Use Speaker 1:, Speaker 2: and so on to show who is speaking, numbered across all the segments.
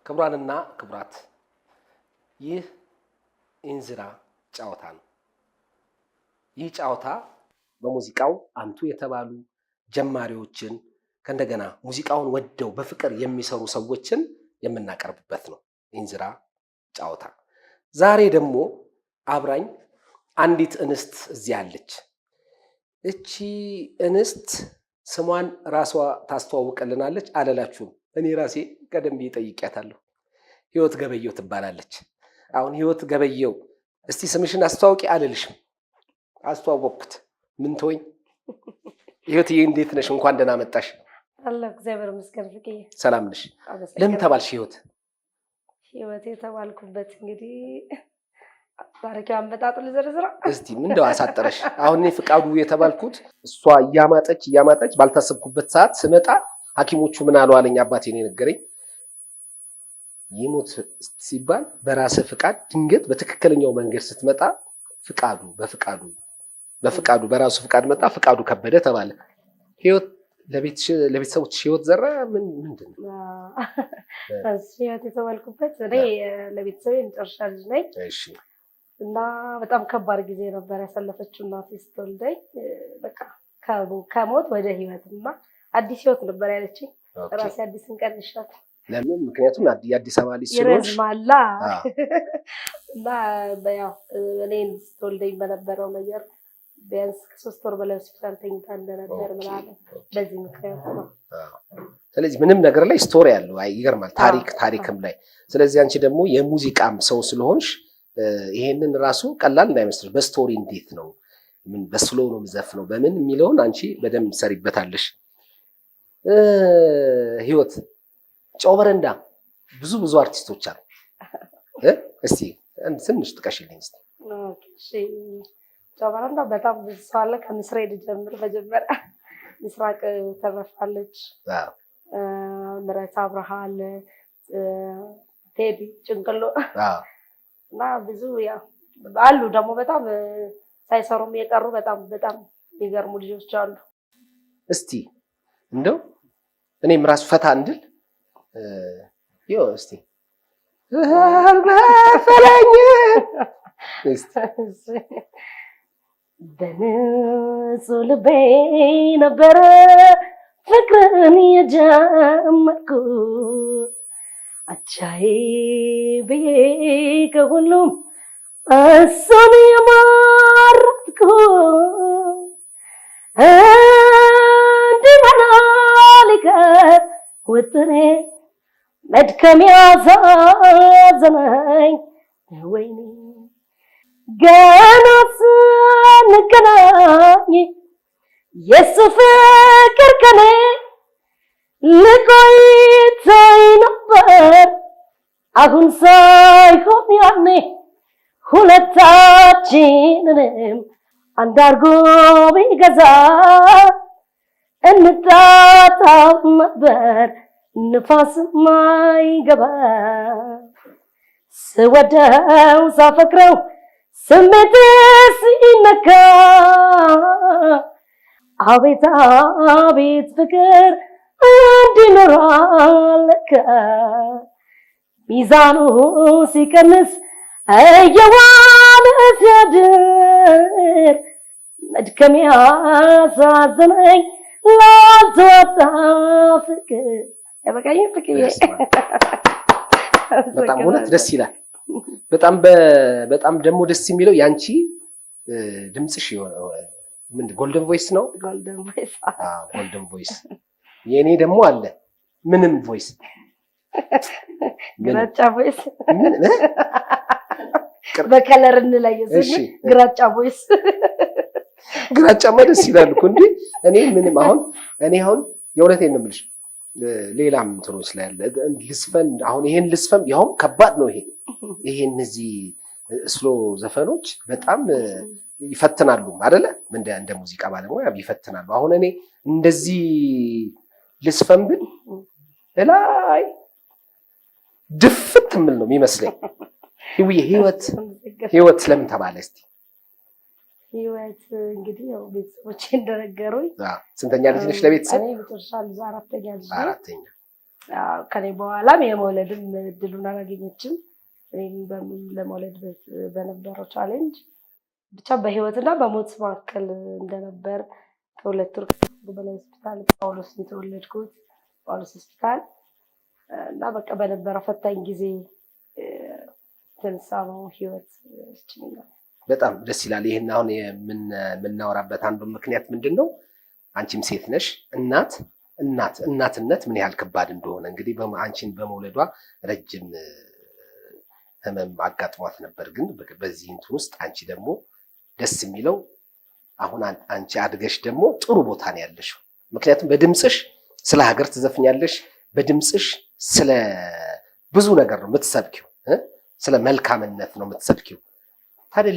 Speaker 1: ክቡራንና ክቡራት፣ ይህ ኢንዝራ ጨዋታ ነው። ይህ ጨዋታ በሙዚቃው አንቱ የተባሉ ጀማሪዎችን፣ ከእንደገና ሙዚቃውን ወደው በፍቅር የሚሰሩ ሰዎችን የምናቀርብበት ነው። ኢንዝራ ጨዋታ። ዛሬ ደግሞ አብራኝ አንዲት እንስት እዚህ አለች። እቺ እንስት ስሟን ራሷ ታስተዋውቅልናለች። አለላችሁም፣ እኔ ራሴ ቀደም ብዬ ጠይቄያታለሁ። ህይወት ገበየው ትባላለች። አሁን ህይወት ገበየው፣ እስቲ ስምሽን አስተዋውቂ አልልሽም፣ አስተዋወቅኩት። ምን ትወኝ? ህይወትዬ፣ እንዴት ነሽ? እንኳን ደህና መጣሽ።
Speaker 2: አለሁ፣ እግዚአብሔር ይመስገን ፍቅዬ።
Speaker 1: ሰላም ነሽ? ለምን ተባልሽ ህይወት?
Speaker 2: ህይወት የተባልኩበት እንግዲህ ታሪካዊ አመጣጡ ልዘርዝረው?
Speaker 1: እስቲ ምንድነው አሳጠረሽ? አሁን እኔ ፍቃዱ የተባልኩት እሷ እያማጠች እያማጠች ባልታሰብኩበት ሰዓት ስመጣ ሐኪሞቹ ምን አሉ አለኝ፣ አባቴ ነው የነገረኝ። ይሙት ሲባል በራስህ ፍቃድ ድንገት በትክክለኛው መንገድ ስትመጣ ፍቃዱ በፍቃዱ በፍቃዱ በራሱ ፍቃድ መጣ፣ ፍቃዱ ከበደ ተባለ። ህይወት ለቤተሰቦች ህይወት ዘራ ምን ምንድን ነው?
Speaker 2: ህይወት የተባልኩበት እኔ ለቤተሰቤ የመጨረሻ ልጅ ነኝ እና በጣም ከባድ ጊዜ ነበር ያሳለፈችው እናቴ ስትወልደኝ። በቃ ከሞት ወደ ህይወት እና አዲስ ህይወት ነበር ያለችኝ። ራሴ አዲስን ቀንሻት።
Speaker 1: ለምን? ምክንያቱም የአዲስ አበባ ልጅ ስለሆንሽ።
Speaker 2: ይረዝማላ። እና ያው እኔን ስትወልደኝ በነበረው ነገር ቢያንስ ከ3 ወር በላይ ሆስፒታል ተኝታ እንደነበር ምናምን በዚህ ምክንያት ነው።
Speaker 1: ስለዚህ ምንም ነገር ላይ story አለው። አይ ይገርማል። ታሪክ ታሪክም ላይ። ስለዚህ አንቺ ደግሞ የሙዚቃም ሰው ስለሆንሽ ይሄንን ራሱ ቀላል እንዳይመስልሽ፣ በ story እንዴት ነው፣ ምን በ slow ነው የምዘፍነው በምን የሚለውን አንቺ በደንብ ትሰሪበታለሽ። ህይወት፣ ጨው በረንዳ ብዙ ብዙ አርቲስቶች አሉ። እስቲ ትንሽ ጥቀሽልኝ እስቲ።
Speaker 2: እሺ፣ ጨው በረንዳ በጣም ብዙ ሰው አለ። ከምስሬ ልጀምር። መጀመሪያ ምስራቅ ተረፋለች፣ ምረት አብርሃ አለ፣ ቴዲ ጭንቅሎ እና ብዙ ያው አሉ። ደግሞ በጣም ሳይሰሩም የቀሩ በጣም በጣም የሚገርሙ ልጆች አሉ።
Speaker 1: እስቲ እንደው እኔም ራሱ ፈታ እንድል ይኸው እስቲ አልመሰለኝም እስቲ።
Speaker 2: በንጹህ ልቤ ነበረ ፍቅርን የጀመርኩት፣ አቻዬ ብዬ ከሁሉም እሱን የመረጥኩት፣ እንዲህ ሊቀር ውጥኔ መድከም ያሳዘነኝ ወይኔ። ገና ስንገናኝ የሱ ፍቅር ከኔ ልቆ ይታይ ነበር፣ አሁን ሳይሆን ያኔ፣ ሁለታችንንም አንድ አርጎ ቢገዛ እንጣጣም ነበር ንፋስ ማይገባ። ስወደው ሳፈቅረው ስሜቴ ሲነካ፣ አቤት አቤት ፍቅር እንዲኖራል ለካ። ሚዛኑ ሲቀንስ እየዋለ ሲያድር መድከም ያሳዘነኝ ላልተወጣ ፍቅር። አይበቃኝም ፍቅዬ?
Speaker 1: በጣም እውነት ደስ ይላል። በጣም በጣም ደግሞ ደስ የሚለው ያንቺ ድምፅሽ የሆነ ምንድን golden voice ነው።
Speaker 2: Golden voice።
Speaker 1: Golden voice። የእኔ ደግሞ አለ ምንም voice።
Speaker 2: ግራጫ voice። በ color እንለየ ስንል ግራጫ voice።
Speaker 1: ግራጫማ ደስ ይላል እኮ እንዴ! እኔ ምንም አሁን እኔ አሁን የእውነቴን ነው የምልሽ፣ ሌላም እንትኖች ላይ አለ ልስፈን፣ አሁን ይሄን ልስፈን ያውም ከባድ ነው። ይሄ እነዚህ slow ዘፈኖች በጣም ይፈትናሉ አይደለ? እንደ ሙዚቃ ባለሙያ ይፈትናሉ። አሁን እኔ እንደዚህ ልስፈን ብል እላይ ድፍት የምል ነው የሚመስለኝ። ህይወት ህይወት ለምን ተባለ እስቲ?
Speaker 2: ህይወት እንግዲህ ያው ቤተሰቦቼ እንደነገሩኝ
Speaker 1: ስንተኛ ልጅ ነሽ ለቤተሰብ?
Speaker 2: እኔ መጨረሻ ልጅ፣ አራተኛ ልጅ ነኝ።
Speaker 1: አራተኛ።
Speaker 2: ከኔ በኋላም የመውለድም እድሉን አላገኘችም። እኔም ለመውለድ በነበረው challenge ብቻ በህይወትና በሞት መካከል እንደነበር ከ2 ወር በላይ ሆስፒታል ጳውሎስ የተወለድኩት ጳውሎስ ሆስፒታል እና በቃ በነበረው ፈታኝ ጊዜ የተነሳ ነው ህይወት።
Speaker 1: በጣም ደስ ይላል። ይህን አሁን የምናወራበት አንዱ ምክንያት ምንድን ነው? አንቺም ሴት ነሽ፣ እናት እናት እናትነት ምን ያህል ከባድ እንደሆነ እንግዲህ አንቺን በመውለዷ ረጅም ህመም አጋጥሟት ነበር። ግን በዚህ እንትን ውስጥ አንቺ ደግሞ ደስ የሚለው አሁን አንቺ አድገሽ ደግሞ ጥሩ ቦታ ነው ያለሽው። ምክንያቱም በድምፅሽ ስለ ሀገር ትዘፍኛለሽ፣ በድምፅሽ ስለ ብዙ ነገር ነው የምትሰብኪው፣ ስለ መልካምነት ነው የምትሰብኪው። ታዲያ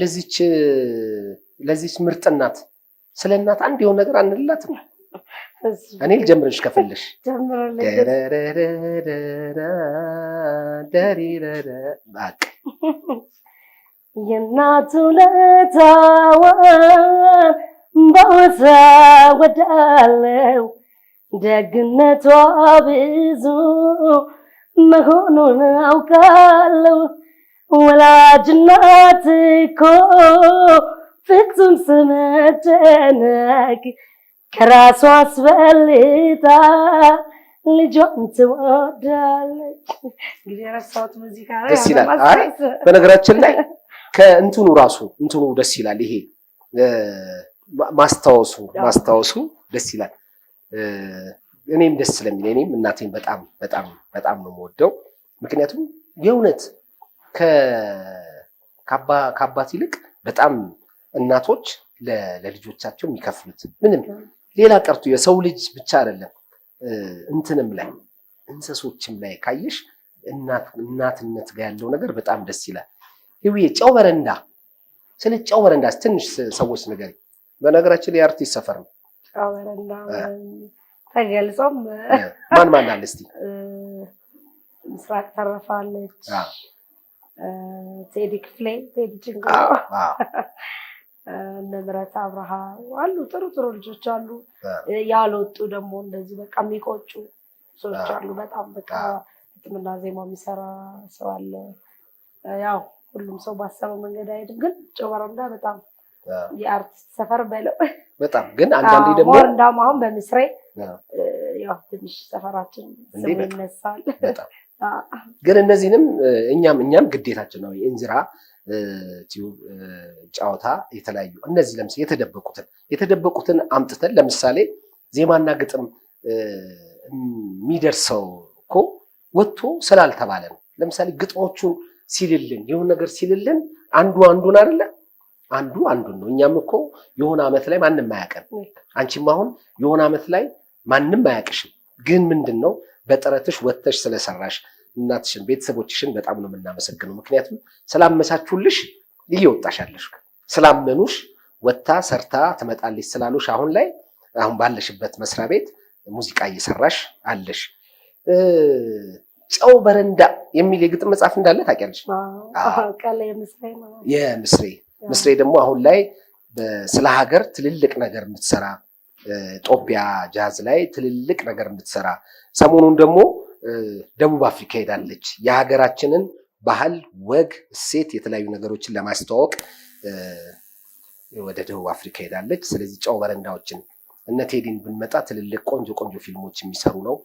Speaker 1: ለዚች ምርጥ እናት ስለ እናት አንድ የሆነ ነገር አንላትም? እኔ ልጀምርልሽ ከፈለሽ።
Speaker 2: የእናቱ ለታዋን በወዛ ወዳለው ደግነቷ ብዙ መሆኑን አውቃለሁ። ወላጅ እናት እኮ ፍጹም ስመጨነቅ ከራሷ አስበልጣ ልጇን ትወዳለች። እንግዲህ የረሳሁት ሙዚቃ
Speaker 1: ደስ ይላል። አይ በነገራችን ላይ ከእንትኑ ራሱ እንትኑ ደስ ይላል። ይሄ ማስታወሱ ማስታወሱ ደስ ይላል። እኔም ደስ ስለሚል እኔም እናቴን በጣም በጣም በጣም ነው የምወደው። ምክንያቱም የእውነት ከአባት ይልቅ በጣም እናቶች ለልጆቻቸው የሚከፍሉት ምንም ሌላ ቀርቶ የሰው ልጅ ብቻ አይደለም፣ እንትንም ላይ እንስሶችም ላይ ካየሽ እናትነት ጋር ያለው ነገር በጣም ደስ ይላል። ይሄ ጨው በረንዳ፣ ስለ ጨው በረንዳ ትንሽ ሰዎች ነገር። በነገራችን ላይ የአርቲስት ሰፈር ነው
Speaker 2: ጨው በረንዳ ተገልጾም
Speaker 1: ማን ማን አለ እስቲ?
Speaker 2: ምስራቅ ተረፋለች፣ ቴዲ ክፍሌ፣ ቴዲ ጭንቆ፣ እነ ምህረት አብርሃ አሉ። ጥሩ ጥሩ ልጆች አሉ። ያልወጡ ደግሞ እንደዚህ በቃ የሚቆጩ ሰዎች አሉ። በጣም በቃ ግጥምና ዜማ የሚሰራ ሰው አለ። ያው ሁሉም ሰው ባሰበው መንገድ አይሄድም። ግን ጨው በረንዳ በጣም የአርቲስት ሰፈር በለው።
Speaker 1: በጣም ግን አንዳንዴ ደግሞ
Speaker 2: እንዳውም አሁን በምስሬ ያው ትንሽ ሰፈራችን ስሙ ይነሳል።
Speaker 1: ግን እነዚህንም እኛም ግዴታችን ነው። የእንዝራ ቲዩብ ጨዋታ የተለያዩ እነዚህ ለምሳሌ የተደበቁትን አምጥተን ለምሳሌ ዜማና ግጥም የሚደርሰው እኮ ወጥቶ ስላልተባለ ነው። ለምሳሌ ግጥሞቹ ሲልልን የሆነ ነገር ሲልልን አንዱ አንዱን አይደለ አንዱ አንዱን ነው። እኛም እኮ የሆነ ዓመት ላይ ማንም አያውቅም። አንቺም አሁን የሆነ ዓመት ላይ ማንም አያውቅሽም። ግን ምንድን ነው በጥረትሽ ወጥተሽ ስለሰራሽ እናትሽን ቤተሰቦችሽን በጣም ነው የምናመሰግነው። ምክንያቱም ስላመቻቹልሽ እየወጣሽ ያለሽ ስላመኑሽ ወጥታ ሰርታ ትመጣለች ስላሉሽ አሁን ላይ አሁን ባለሽበት መስሪያ ቤት ሙዚቃ እየሰራሽ አለሽ። ጨው በረንዳ የሚል የግጥም መጽሐፍ እንዳለ ታውቂያለሽ? የምስሬ ምስሬ ደግሞ አሁን ላይ ስለ ሀገር ትልልቅ ነገር የምትሰራ ጦቢያ ጃዝ ላይ ትልልቅ ነገር የምትሰራ ሰሞኑን ደግሞ ደቡብ አፍሪካ ሄዳለች። የሀገራችንን ባህል፣ ወግ፣ እሴት የተለያዩ ነገሮችን ለማስተዋወቅ ወደ ደቡብ አፍሪካ ሄዳለች። ስለዚህ ጨው በረንዳዎችን እነ ቴዲን ብንመጣ ትልልቅ ቆንጆ ቆንጆ ፊልሞች የሚሰሩ ነው።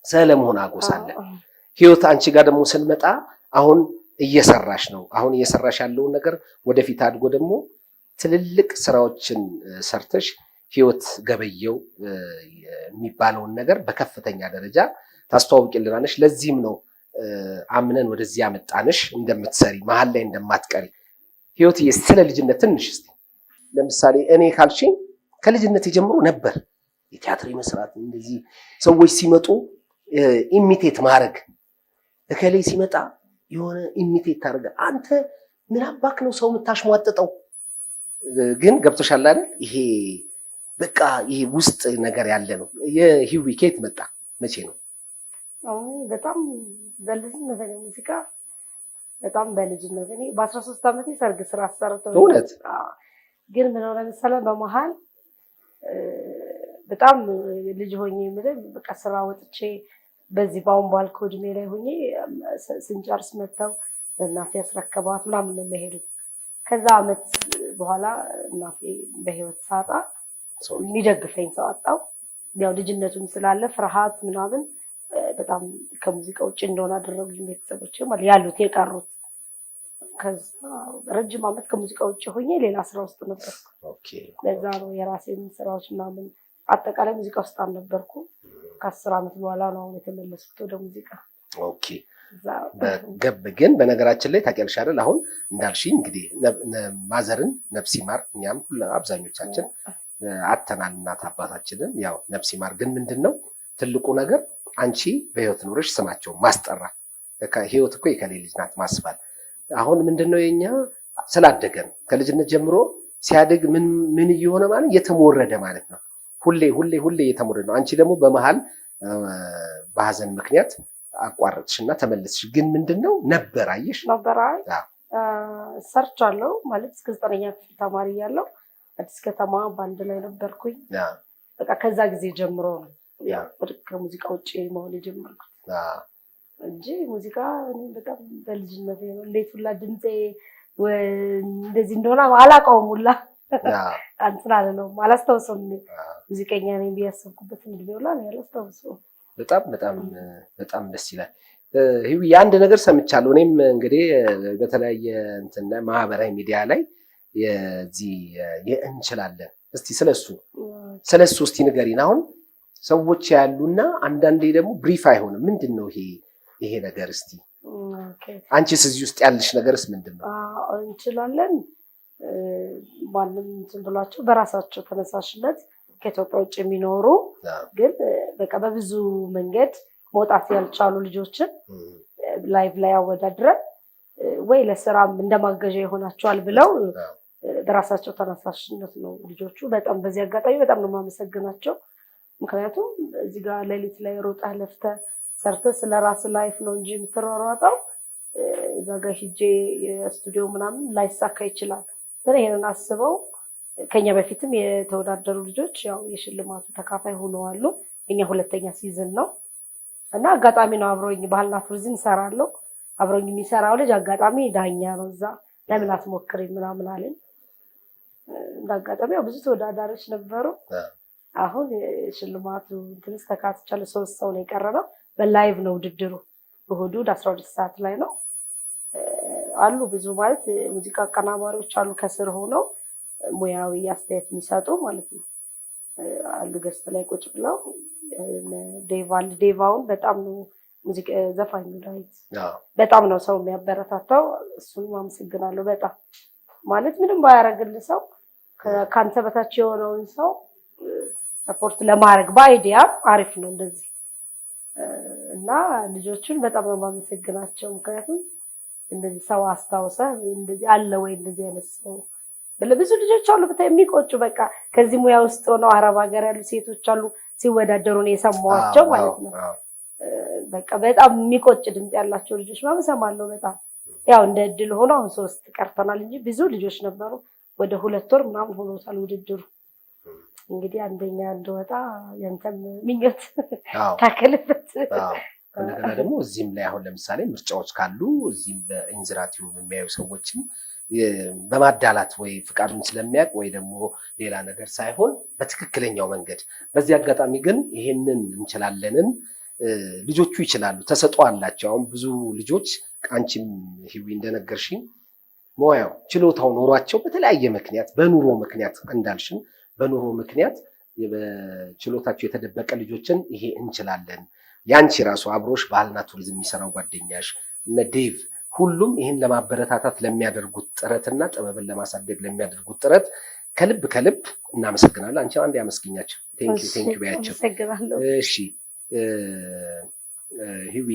Speaker 1: ሰለሞን ሀጎስ አለ። ህይወት አንቺ ጋር ደግሞ ስንመጣ አሁን እየሰራሽ ነው። አሁን እየሰራሽ ያለውን ነገር ወደፊት አድጎ ደግሞ ትልልቅ ስራዎችን ሰርተሽ ህይወት ገበየው የሚባለውን ነገር በከፍተኛ ደረጃ ታስተዋውቂልናለሽ። ለዚህም ነው አምነን ወደዚህ ያመጣንሽ፣ እንደምትሰሪ መሀል ላይ እንደማትቀሪ። ህይወትዬ ስለ ልጅነት ትንሽ እስኪ ለምሳሌ እኔ ካልሽኝ ከልጅነት ጀምሮ ነበር የቲያትር መስራት፣ እንደዚህ ሰዎች ሲመጡ imitate ማድረግ፣ እከሌ ሲመጣ የሆነ imitate ታደርገ አንተ ምን አባክ ነው ሰው የምታሽሟጥጠው? ግን ገብቶሻል አይደል? ይሄ በቃ ይሄ ውስጥ ነገር ያለ ነው። የሂዊ ከየት መጣ? መቼ ነው?
Speaker 2: በጣም በልጅነት ሙዚቃ በጣም በልጅነት እኔ በ13 ዓመቴ ሰርግ ስራ አሰርተው።
Speaker 1: እውነት
Speaker 2: ግን ምን ሆነ መሰለህ፣ በመሀል በጣም ልጅ ሆኜ የምልህ በቃ ስራ ወጥቼ በዚህ በአሁን ባልከው እድሜ ላይ ሆኜ ስንጨርስ መጥተው ለእናቴ ያስረከቧት ምናምን ነው የሚሄዱት። ከዛ አመት በኋላ እናቴ በህይወት ሳጣ የሚደግፈኝ ሰው አጣው። ያው ልጅነቱም ስላለ ፍርሃት ምናምን በጣም ከሙዚቃ ውጭ እንደሆነ አደረጉኝ ቤተሰቦች ማለት ያሉት የቀሩት። ከዛ ረጅም አመት ከሙዚቃ ውጭ ሆኜ ሌላ ስራ ውስጥ ነበርኩ። ለዛ ነው የራሴን ስራዎች ምናምን አጠቃላይ ሙዚቃ ውስጥ አልነበርኩም። ከ10 አመት በኋላ ነው አሁን የተመለስኩት ወደ ሙዚቃ።
Speaker 1: Okay፣ ገብ ግን በነገራችን ላይ ታውቂያለሽ አይደል? አሁን እንዳልሽኝ እንግዲህ mother ን ነፍስ ይማር፣ እኛም አብዛኞቻችን አጥተናል እናት አባታችንን። ያው ነፍስ ይማር። ግን ምንድን ነው ትልቁ ነገር አንቺ በህይወት ኖረሽ ስማቸውን ማስጠራት፣ ህይወት እኮ የከሌ ልጅ ናት ማስባል። አሁን ምንድን ነው የኛ ስላደገን ከልጅነት ጀምሮ ሲያድግ ምን ምን እየሆነ ማለት እየተሞረደ ማለት ነው። ሁሌ ሁሌ ሁሌ እየተሞረደ ነው። አንቺ ደግሞ በመሀል በሀዘን ምክንያት አቋረጥሽ እና ተመለስሽ። ግን ምንድን ነው ነበር አየሽ
Speaker 2: ነበር። አይ ሰርቻለሁ ማለት እስከ 9ኛ ክፍል ተማሪ እያለሁ አዲስ ከተማ ባንድ ላይ ነበርኩኝ። በቃ ከዛ ጊዜ ጀምሮ ነው ከሙዚቃ ውጭ መሆን የጀመርኩት እንጂ ሙዚቃ እኔ በጣም በልጅነት ነው። እንዴት ሁላ ድምፄ እንደዚህ እንደሆነ አላውቀውም ሁላ እንትን አልለውም፣ አላስታውሰውም። ሙዚቀኛ ነኝ ብዬ ያሰብኩበትን እድሜ ሁላ እኔ አላስታውሰውም።
Speaker 1: በጣም በጣም በጣም ደስ ይላል። ህዊ የአንድ ነገር ሰምቻለሁ። እኔም እንግዲህ በተለያየ እንትን ማህበራዊ ሚዲያ ላይ የዚህ የእንችላለን እስቲ ስለሱ እስቲ ንገሪን። አሁን ሰዎች ያሉና አንዳንዴ ደግሞ brief አይሆንም። ምንድን ነው ይሄ ነገር? እስቲ አንቺስ እዚህ ውስጥ ያለሽ ነገርስ ምንድን ነው?
Speaker 2: እንችላለን ማንም እንትን ብሏቸው በራሳቸው ተነሳሽነት ከኢትዮጵያ ውጭ የሚኖሩ ግን በቃ በብዙ መንገድ መውጣት ያልቻሉ ልጆችን live ላይ አወዳድረን ወይ ለስራም እንደማገዣ ይሆናቸዋል ብለው በራሳቸው ተነሳሽነት ነው ልጆቹ። በጣም በዚህ አጋጣሚ በጣም ነው የማመሰግናቸው። ምክንያቱም እዚህ ጋር ሌሊት ላይ ሮጠህ ለፍተህ ሰርተህ ስለ ራስ life ነው እንጂ የምትሯሯጠው እዛ ጋር ሂጄ የስቱዲዮ ምናምን ላይሳካ ይችላል። ግን ይሄንን አስበው ከኛ በፊትም የተወዳደሩ ልጆች ያው የሽልማቱ ተካፋይ ሆነዋሉ። እኛ ሁለተኛ season ነው እና አጋጣሚ ነው አብሮኝ ባህልና ቱሪዝም እሰራለሁ። አብሮኝ የሚሰራው ልጅ አጋጣሚ ዳኛ ነው እዛ፣ ለምን አትሞክሪ ምናምን አለኝ። እንደ አጋጣሚ ያው ብዙ ተወዳዳሪዎች ነበሩ። አሁን ሽልማቱ እንትንስ ተካትቻለሁ። ሶስት ሰው ነው የቀረነው። በ live ነው ውድድሩ። እሑድ እሑድ 12 ሰዓት ላይ ነው። አሉ ብዙ ማለት ሙዚቃ አቀናባሪዎች አሉ ከስር ሆነው ሙያዊ አስተያየት የሚሰጡ ማለት ነው። አሉ guest ላይ ቁጭ ብለው ዴቭ አለ። ዴቫውን በጣም ነው ሙዚቃ ዘፋኙ ዳዊት በጣም ነው ሰው የሚያበረታታው። እሱንም አመሰግናለሁ በጣም። ማለት ምንም ባያደርግልህ ሰው ከአንተ በታች የሆነውን ሰው support ለማድረግ በ idea አሪፍ ነው እንደዚህ። እና ልጆቹን በጣም ነው የማመሰግናቸው። ምክንያቱም እንደዚህ ሰው አስታውሰህ እንደዚህ አለ ወይ እንደዚህ አይነት ሰው ብለህ ብዙ ልጆች አሉ ብታይ የሚቆጩ በቃ ከዚህ ሙያ ውስጥ ሆነው አረብ ሀገር ያሉ ሴቶች አሉ ሲወዳደሩ ነው የሰማኋቸው ማለት ነው። በቃ በጣም የሚቆጭ ድምፅ ያላቸው ልጆች ምናምን እሰማለሁ። በጣም ያው እንደ እድል ሆኖ አሁን ሶስት ቀርተናል እንጂ ብዙ ልጆች ነበሩ። ወደ 2 ወር ምናምን ሆኖታል ውድድሩ። እንግዲህ አንደኛ እንደወጣ ያንተም ምኞት ታከልበት።
Speaker 1: እንደገና ደግሞ እዚህም ላይ አሁን ለምሳሌ ምርጫዎች ካሉ እዚህም በኢንዝራ ቲዩብ የሚያዩ ሰዎችም በማዳላት ወይ ፍቃዱን ስለሚያውቅ ወይ ደግሞ ሌላ ነገር ሳይሆን በትክክለኛው መንገድ። በዚህ አጋጣሚ ግን ይሄንን እንችላለንን ልጆቹ ይችላሉ፣ ተሰጥኦ አላቸው። አሁን ብዙ ልጆች አንቺም ህዊ እንደነገርሽኝ ሙያው ችሎታው ኖሯቸው በተለያየ ምክንያት በኑሮ ምክንያት እንዳልሽን በኑሮ ምክንያት ችሎታቸው የተደበቀ ልጆችን ይሄ እንችላለን ያንቺ ራሱ አብሮሽ ባህልና ቱሪዝም የሚሰራው ጓደኛሽ እነ ዴቭ ሁሉም ይህን ለማበረታታት ለሚያደርጉት ጥረትና ጥበብን ለማሳደግ ለሚያደርጉት ጥረት ከልብ ከልብ እናመሰግናለን። አንቺ አንድ ያመስግኛቸው። Thank you, thank you በያቸው። እሺ ህዊ፣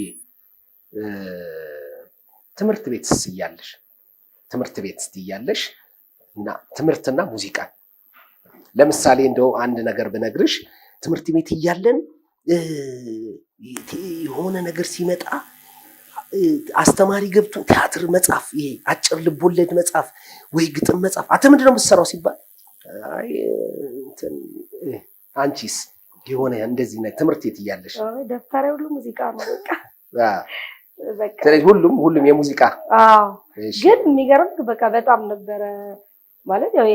Speaker 1: ትምህርት ቤት እያለሽ ትምህርት ቤት እያለሽ እና ትምህርትና ሙዚቃ ለምሳሌ እንደው አንድ ነገር ብነግርሽ ትምህርት ቤት እያለን የሆነ ነገር ሲመጣ አስተማሪ ገብቶ ቲያትር መጻፍ፣ ይሄ አጭር ልቦለድ መጻፍ ወይ ግጥም መጻፍ፣ አንተ ምንድን ነው የምትሰራው ሲባል አይ እንትን አንቺስ የሆነ እንደዚህ ትምህርት ቤት እያለሽ?
Speaker 2: ደብተሬ ሁሉ ሙዚቃ ነው በቃ።
Speaker 1: ስለዚህ ሁሉም የሙዚቃ።
Speaker 2: አዎ። ግን የሚገርም በቃ በጣም ነበረ ማለት ያው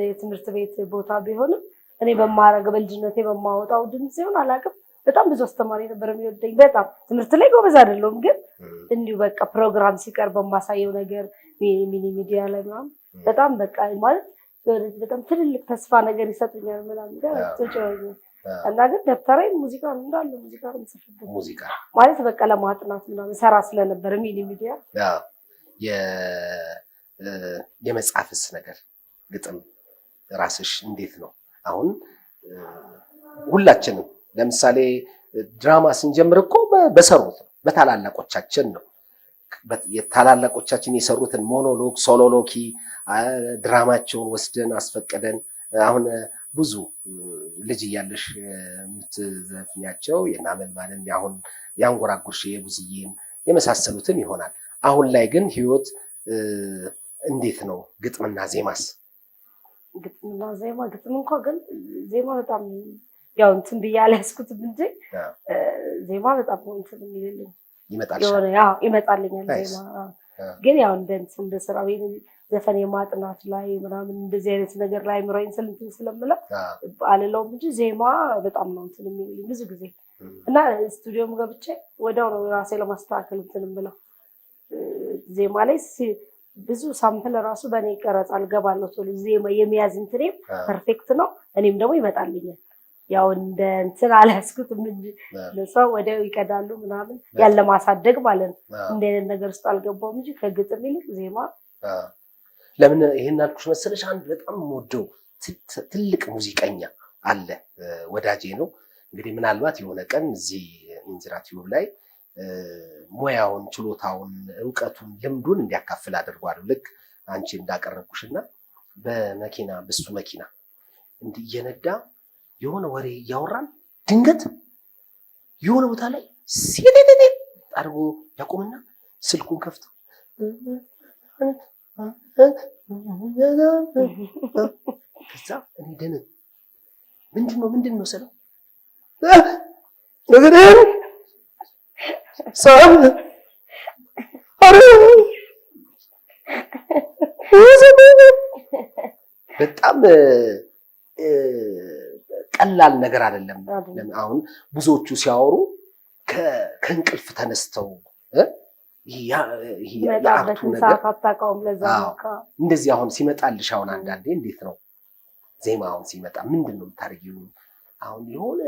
Speaker 2: የትምህርት ቤት ቦታ ቢሆንም እኔ በማረግ በልጅነቴ በማወጣው ድምፅ ሲሆን አላውቅም፣ በጣም ብዙ አስተማሪ ነበር የሚወደኝ። በጣም ትምህርት ላይ ጎበዝ አይደለሁም፣ ግን እንዲሁ በቃ ፕሮግራም ሲቀርብ በማሳየው ነገር mini media ላይ ምናምን በጣም በቃ ማለት በጣም ትልልቅ ተስፋ ነገር ይሰጡኛል ምናምን ጋር እና ግን ደብተሬ ሙዚቃ እንዳለ ሙዚቃ ነው የምጽፍበት።
Speaker 1: ሙዚቃ
Speaker 2: ማለት በቃ ለማጥናት ምናምን ሰራ ስለነበር mini media።
Speaker 1: የመጻፍስ ነገር ግጥም ራስሽ እንዴት ነው? አሁን ሁላችንም ለምሳሌ ድራማ ስንጀምር እኮ በሰሩት ነው፣ በታላላቆቻችን ነው። ታላላቆቻችን የሰሩትን monologue፣ soliloquy ድራማቸውን ወስደን አስፈቅደን አሁን ብዙ ልጅ እያለሽ የምትዘፍኛቸው የናመልማልን አሁን ያንጎራጉርሽ የቡዝዬን የመሳሰሉትን ይሆናል። አሁን ላይ ግን ህይወት እንዴት ነው? ግጥምና ዜማስ?
Speaker 2: ግጥምና ዜማ፣ ግጥም እንኳ ግን ዜማ በጣም ያው እንትን ብዬ አልያዝኩትም እንጂ ዜማ በጣም እንትን የሚልልኝ ይመጣልኛል። ዜማ ግን ያው እንደ እንትን እንደ ስራ ወይ ዘፈን የማጥናት ላይ ምናምን እንደዚህ አይነት ነገር ላይ አይምሮዬን እንትን ስለምለው አልለውም እንጂ ዜማ በጣም ነው እንትን የሚልልኝ ብዙ ጊዜ እና ስቱዲዮም ገብቼ ወዲያው ነው ራሴ ለማስተካከል እንትን የምለው። ዜማ ላይ ብዙ sample ራሱ በእኔ ይቀረጻል፣ እገባለሁ ቶሎ ዜማ የሚያዝ እንትኔም perfect ነው። እኔም ደግሞ ይመጣልኛል። ያው እንደ እንትን አልያዝኩትም እንጂ ሰው ወዲያው ይቀዳሉ ምናምን ያለ ማሳደግ ማለት ነው። እንደ አይነት ነገር ውስጥ አልገባውም እንጂ ከግጥም ይልቅ ዜማ።
Speaker 1: ለምን ይሄን አልኩሽ መሰለሽ? አንድ በጣም የምወደው ትልቅ ሙዚቀኛ አለ፣ ወዳጄ ነው። እንግዲህ ምናልባት የሆነ ቀን እዚህ እንዚራ ቲዩብ ላይ ሙያውን፣ ችሎታውን፣ እውቀቱን፣ ልምዱን እንዲያካፍል አድርጓለሁ። ልክ አንቺ እንዳቀረብኩሽና በመኪና በሱ መኪና እንዲህ እየነዳ የሆነ ወሬ እያወራን ድንገት የሆነ ቦታ ላይ ሴቴቴቴ አድርጎ ያቆምና ስልኩን ከፍቶ ከዛ እኔ ደን ምንድን ነው ስለው በጣም ቀላል ነገር አይደለም። አሁን ብዙዎቹ ሲያወሩ ከእንቅልፍ ተነስተው የ art ኡ ነገር እንደዚህ አሁን ሲመጣልሽ አሁን አንዳንዴ እንዴት ነው ዜማ አሁን ሲመጣ ምንድን ነው የምታደርጊው? አሁን የሆነ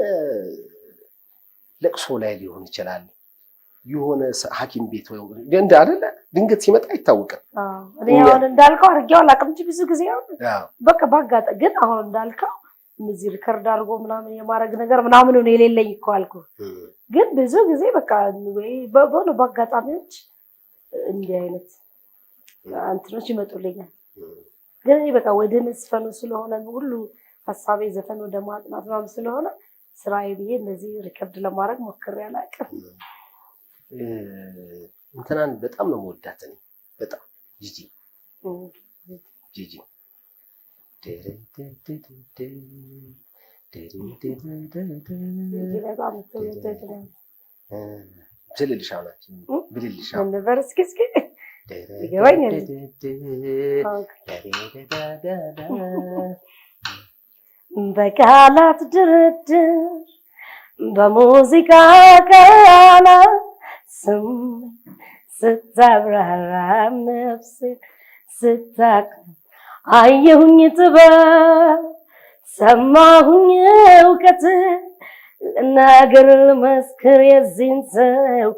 Speaker 1: ለቅሶ ላይ ሊሆን ይችላል፣ የሆነ ሐኪም ቤት እንደ አይደለ ድንገት ሲመጣ አይታወቅም።
Speaker 2: እኔ አሁን እንዳልከው አድርጌው አላውቅም እንጂ ብዙ ጊዜ አሁን በቃ ባጋጠ ግን አሁን እንዳልከው እነዚህ record አድርጎ ምናምን የማድረግ ነገር ምናምን ነው የሌለኝ እኮ አልኩህ። ግን ብዙ ጊዜ በቃ ወይ በሆነ በአጋጣሚዎች እንዲህ አይነት እንትኖች ይመጡልኛል። ግን እኔ በቃ ወደ መዝፈኑ ስለሆነ ሁሉ ሀሳቤ ዘፈን ወደ ማጥናት ምናምን ስለሆነ ስራዬ ብዬ እንደዚህ record ለማድረግ ሞክሬ አላውቅም።
Speaker 1: እንትናን በጣም ነው የምወዳት እኔ በጣም ጂጂ ጂጂ ብልልሽ ብልልሽ
Speaker 2: ነበር እስኪ እስኪ ይገባኛል። በቃላት ድርድር በሙዚቃ ቃና ስም ስታብራራ ነፍሴ ስታቅ አየሁኝ ጥበብ ሰማሁኝ እውቀት ልናገር ልመስክር የዚህን ሰው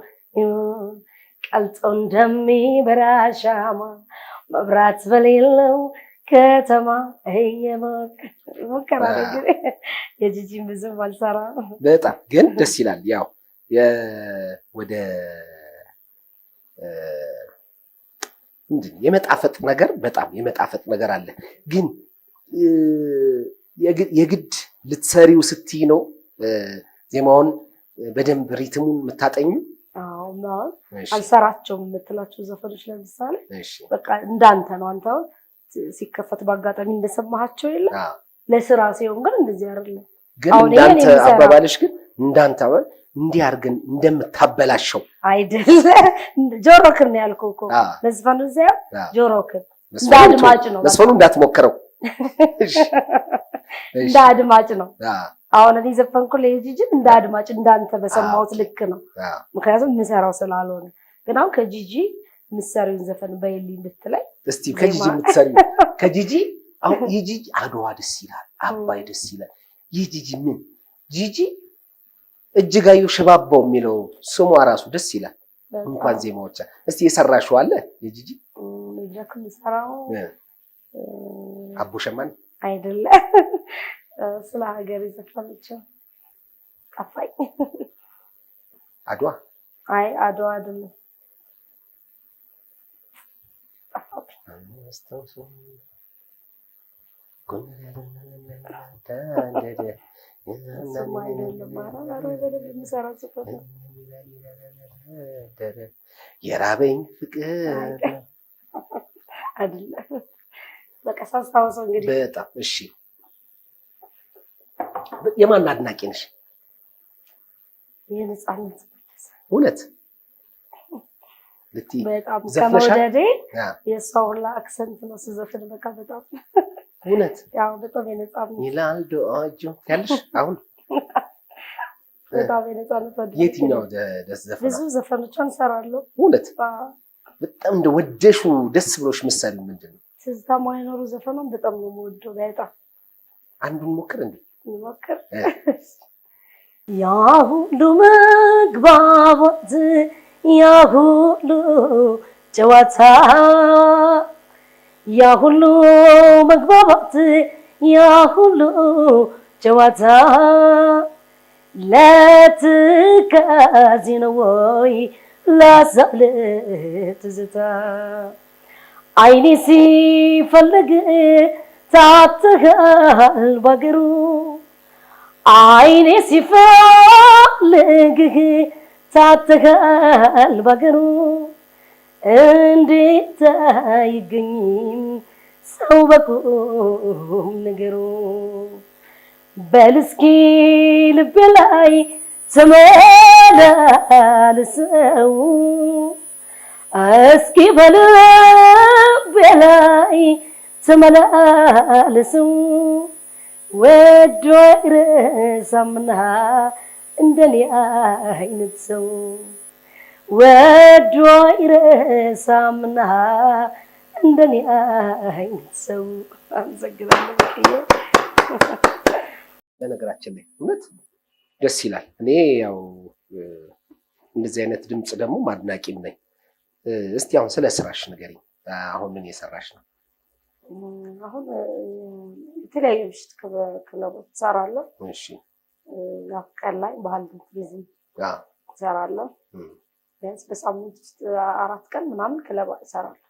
Speaker 2: ቀልጦ እንደሚበራ ሻማ መብራት በሌለው ከተማ ሙከራ የጂጂን ብዙም አልሰራም።
Speaker 1: በጣም ግን ደስ ይላል። ያው ወደ ምንድን የመጣፈጥ ነገር በጣም የመጣፈጥ ነገር አለ። ግን የግድ ልትሰሪው ስትይ ነው ዜማውን በደንብ rhythm ኡን የምታጠኙ?
Speaker 2: አልሰራቸውም የምትላቸው ዘፈኖች ለምሳሌ በቃ እንዳንተ ነው። አንተ አሁን ሲከፈት በአጋጣሚ እንደሰማሃቸው የለም ለስራ ሲሆን ግን እንደዚህ አይደለም።
Speaker 1: ግን እንዳንተ አባባልሽ ግን እንዳንተ እንዲህ አድርገን እንደምታበላሸው
Speaker 2: አይደለም። ጆሮክን ነው ያልኩህ እኮ መዝፈኑ ሳይሆን ጆሮክን እንደ አድማጭ ነው
Speaker 1: መስፈኑ እንዳትሞክረው
Speaker 2: እንደ አድማጭ ነው። አሁን እኔ ዘፈንኩ ለጂጂን እንደ አድማጭ እንዳንተ በሰማሁት ልክ ነው። ምክንያቱም የምሰራው ስላልሆነ። ግን አሁን ከጂጂ የምትሰሪውን ዘፈን በይልኝ ብትለኝ
Speaker 1: እስቲ ከጂጂ የምትሰሪው ከጂጂ አሁን የጂጂ አድዋ ደስ ይላል፣ አባይ ደስ ይላል። የጂጂ ምን ጂጂ እጅጋየሁ ሽባባው የሚለው ስሟ ራሱ ደስ ይላል። እንኳን ዜማዎች እስቲ የሰራሽው አለ የጂጂ
Speaker 2: መድረክ የምሰራው
Speaker 1: አቦ ሸማኔ
Speaker 2: አይደለም፣ ስለ ሀገር የዘፈነችው ጠፋኝ። አድዋ አይ አድዋ አይደለም፣ ጠፋብኝ።
Speaker 1: የራበኝ ፍቅር
Speaker 2: አይደለም። በቃ ሳስታውሰው እንግዲህ
Speaker 1: በጣም እሺ። የማን አድናቂ ነሽ?
Speaker 2: የነፃነት
Speaker 1: እውነት
Speaker 2: በጣም ከመውደዴ የእሷ ሁላ accent ነው ስዘፍን። በቃ በጣም እውነት ያው በጣም የነፃነት
Speaker 1: ይላል ዶጆ ያለሽ አሁን
Speaker 2: በጣም የነፃነት
Speaker 1: የትኛው ደስ ዘፈን?
Speaker 2: ብዙ ዘፈኖቿን እሰራለሁ።
Speaker 1: እውነት በጣም እንደ ወደሹ ደስ ብሎሽ ምሳሌ ምንድን ነው?
Speaker 2: ትዝታ ማይኖሩ ዘፈኗን በጣም ነው የምወደው። በጣም
Speaker 1: አንዱን ሞክር እንዴ
Speaker 2: ሞክር። ያ ሁሉ መግባባት ያ ሁሉ ጨዋታ ያ ሁሉ መግባባት ያ ሁሉ ጨዋታ ለትካዜ ነው ወይ ላሳብ ለትዝታ አይኔ ሲፈልግ ታትሃል ባገሩ አይኔ ሲፈልግህ ታትሃል ባገሩ እንዴት አይገኝም ሰው በቁም ነገሩ። በል እስኪ ልቤ ላይ ተመላልሰው እስኪ በልቤ ላይ ተመላልሰው ወዶ አይረሳምና እንደኔ አይነት ሰው ወዶ አይረሳምና እንደኔ አይነት ሰው። አመሰግናለሁ።
Speaker 1: በነገራችን ላይ እውነት ደስ ይላል። እኔ ያው እንደዚህ አይነት ድምፅ ደግሞ አድናቂም ነኝ። እስቲ አሁን ስለ ስራሽ ንገሪኝ። አሁን ምን የሰራሽ ነው?
Speaker 2: አሁን የተለያዩ ምሽት ክለቦች እሰራለሁ። ቀን ላይ ባህል ቱሪዝም እሰራለሁ። ቢያንስ በሳምንት ውስጥ 4 ቀን ምናምን ክለብ እሰራለሁ።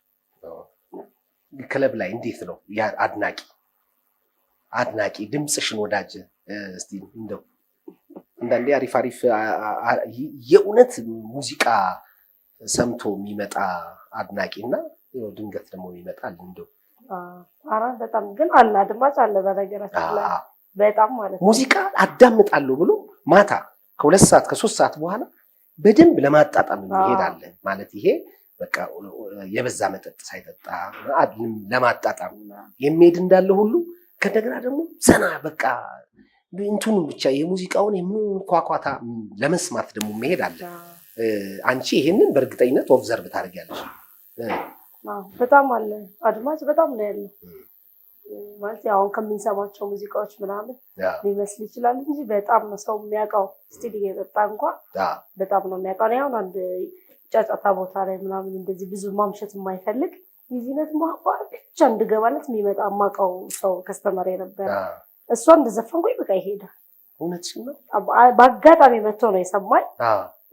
Speaker 1: ክለብ ላይ እንዴት ነው አድናቂ አድናቂ ድምፅሽን ወዳጅ እስቲ እንደው አንዳንዴ አሪፍ አሪፍ የእውነት ሙዚቃ ሰምቶ የሚመጣ አድናቂ እና ድንገት ደግሞ የሚመጣ እንደው
Speaker 2: ኧረ በጣም ግን አለ አድማጭ አለ። በነገራችን ላይ በጣም ማለት ነው
Speaker 1: ሙዚቃ አዳምጣለሁ ብሎ ማታ ከ2 ሰዓት ከ3 ሰዓት በኋላ በደንብ ለማጣጣም የሚሄድ አለ ማለት ይሄ በቃ የበዛ መጠጥ ሳይጠጣ ለማጣጣም የሚሄድ እንዳለ ሁሉ ከእንደገና ደግሞ ዘና በቃ እንትኑን ብቻ የሙዚቃውን የምንኳኳታ ለመስማት ደግሞ መሄድ አለ። አንቺ ይሄንን በእርግጠኝነት observe ታደርጊያለሽ።
Speaker 2: በጣም አለ አድማጭ በጣም ነው ያለው። ማለት አሁን ከምንሰማቸው ሙዚቃዎች ምናምን ሊመስል ይችላል እንጂ በጣም ነው ሰው የሚያውቀው። still እየጠጣ እንኳ በጣም ነው የሚያውቀው። እኔ አሁን አንድ ጫጫታ ቦታ ላይ ምናምን እንደዚህ ብዙ ማምሸት የማይፈልግ የዚህነት ማቋ ብቻ እንድገባለት የሚመጣ የማውቀው ሰው customer የነበረ እሷ እንደዘፈንኩኝ በቃ ይሄዳል። በአጋጣሚ መጥቶ ነው የሰማኝ።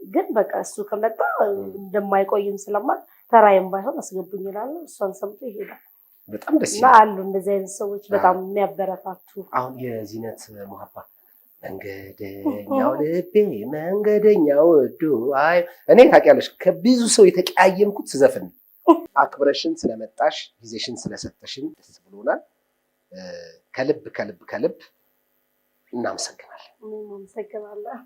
Speaker 2: ግን በቃ እሱ ከመጣ እንደማይቆይም ስለማል ተራይም ባይሆን አስገቡኝ ይላሉ። እሷን ሰምቶ ይሄዳል።
Speaker 1: በጣም ደስ
Speaker 2: ይላል። አሉ እንደዚህ አይነት ሰዎች በጣም የሚያበረታቱ።
Speaker 1: አሁን የዚነት ሙሀባ መንገደኛው ልቤ መንገደኛው ወዱ አይ እኔ ታውቂያለሽ ከብዙ ሰው የተቀያየምኩት ስዘፍን አክብረሽን ስለመጣሽ ጊዜሽን ስለሰጠሽን ደስ ብሎናል። ከልብ ከልብ ከልብ እናመሰግናለን።
Speaker 2: እኔም አመሰግናለሁ።